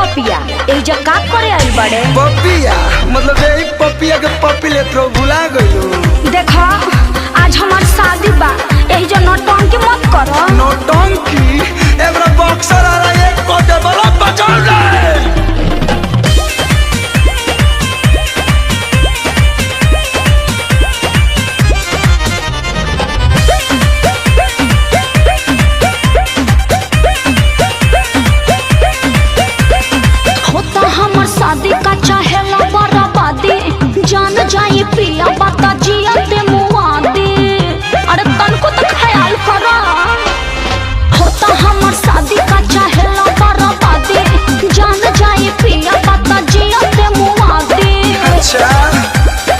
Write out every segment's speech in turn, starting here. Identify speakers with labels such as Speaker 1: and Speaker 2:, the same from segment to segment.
Speaker 1: पपिया एहिजा का करे आइल बड़े?
Speaker 2: पपिया मतलब यही पपिया के पपी लेत रहो, भुला गइलो।
Speaker 1: देखा आज हमार शादी बा, एहिजा नौटंकी मत करो।
Speaker 2: नौटंकी एबरा बॉक्सर आ रहा है, एक कोटे वाला बचाओ रे।
Speaker 1: होता हमार शादी का चाहेला बर्बादी, जान जाए पिया बता जिया ते मुआदी। अरे तनको तो ख्याल करो। होता हमार शादी का चाहेला बर्बादी, जान जाए पिया बता जिया ते मुआदी।
Speaker 2: अच्छा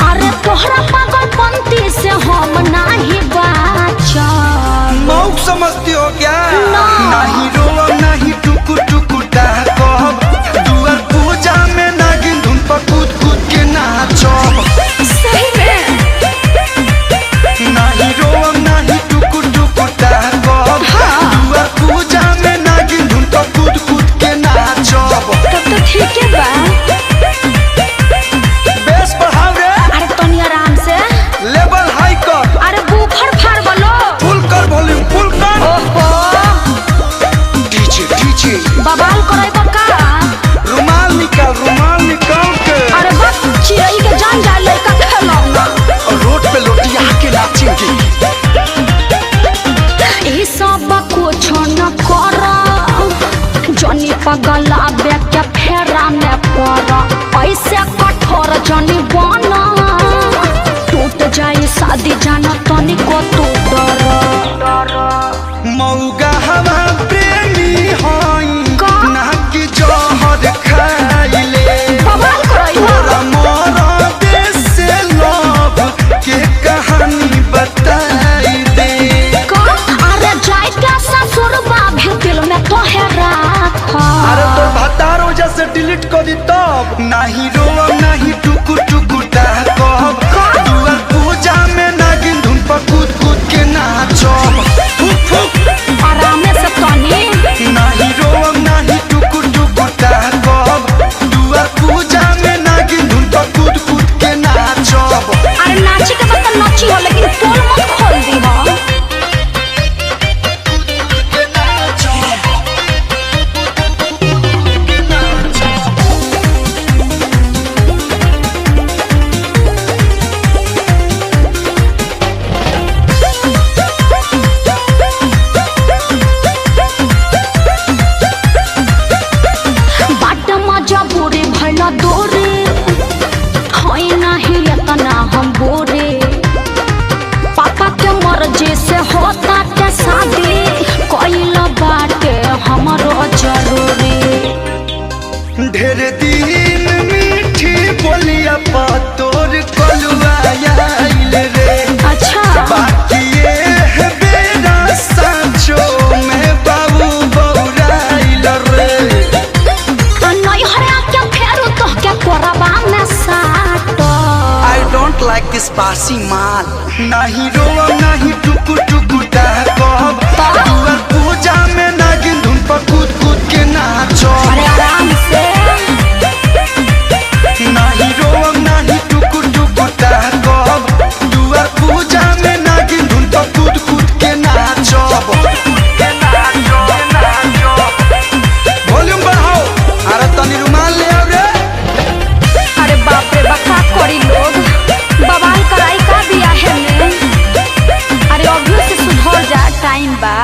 Speaker 1: अरे तोहरा पागलपंती से हम नाही बाचब।
Speaker 2: मौक समझती हो क्या?
Speaker 1: ना।
Speaker 2: नहीं रोवा नहीं टुकु टुकु कहब, दुआर पूजा में नागिन धुन पर कूद कूद के नाचब।
Speaker 1: सही में
Speaker 2: नहीं रोवा नहीं टुकु टुकु कहब, दुआर पूजा में नागिन धुन पर कूद कूद के नाचब।
Speaker 1: तब तो ठीक है बा।
Speaker 2: बेस बढ़ाओ रे,
Speaker 1: अरे तनी आराम से,
Speaker 2: लेवल हाई कर,
Speaker 1: अरे बूफर फाड़ बोलो।
Speaker 2: फुल कर वॉल्यूम फुल कर।
Speaker 1: ओहो
Speaker 2: डीजे डीजे
Speaker 1: बवाल करे का?
Speaker 2: रुमाल निकाल, रुमाल निकाल के।
Speaker 1: अरे बस चिड़ई के जान जाए लड़का खेलौना।
Speaker 2: और रोड पे लोटिया के नाचेंगे।
Speaker 1: ई सब कुछ न कर, जनी पगला बे के फेरा में पड़, ऐसे कठोर जनी बना टूट जाए शादी जाना तनिको तू डर।
Speaker 2: मौगा हवा प्रेमी हई
Speaker 1: का?
Speaker 2: ना कि जहर खाइले।
Speaker 1: बवाल करई हो।
Speaker 2: तोरा मरदे से लव के कहानी बताई दे।
Speaker 1: का? अरे जाए के ससुर बाबे दिल में तोहे राख।
Speaker 2: अरे तोर भतार वजह से डिलीट कर दी तब। नहीं रोवा नहीं टुकु टुकु कहब, दुआर पूजा में नागिन धुन पर कूद कूद के नाचब। फुक फुक
Speaker 1: आराम से तनी।
Speaker 2: नहीं रोवम नहीं टुकु टुकु कहब, दुआर पूजा में नागिन धुन पर कूद कूद के नाचब।
Speaker 1: अरे नाची के मतलब नाची हो, लेकिन पोल मत खोल दी हो।
Speaker 2: के नाचब। के नाचब।
Speaker 1: बाट मजा बोरे भला दोरे, होई नाही एतना हम बोरे। पापा के मर्जी से होता के शादी, कइल बाटे हमरो जरूरी।
Speaker 2: ढेर दिन मीठी बोलिया पा तोर कलुआ आइल रे।
Speaker 1: अच्छा
Speaker 2: बाकी ये बेरा सांचो में बाबू बौराइल रे।
Speaker 1: नहीं हरा के फेरू तो के कोरबा में साटो।
Speaker 2: I don't like दिस बासी माल। नहीं रोवा नहीं टुकु टुकु कहब, दुआर पूजा में नागिन धुन पर कूद कूद के नाचब।
Speaker 1: अरे आराम से।
Speaker 2: नहीं रोवा नहीं टुकु टुकु कहब, दुआर पूजा में नागिन धुन पर कूद कूद के नाचब। वॉल्यूम बढ़ाओ, अरे तनी रुमाल ले आओ रे।
Speaker 1: अरे बाप रे बका करी लोग बवाल कराई का बियाहे में। अरे अभी से सुधर जा, टाइम बा।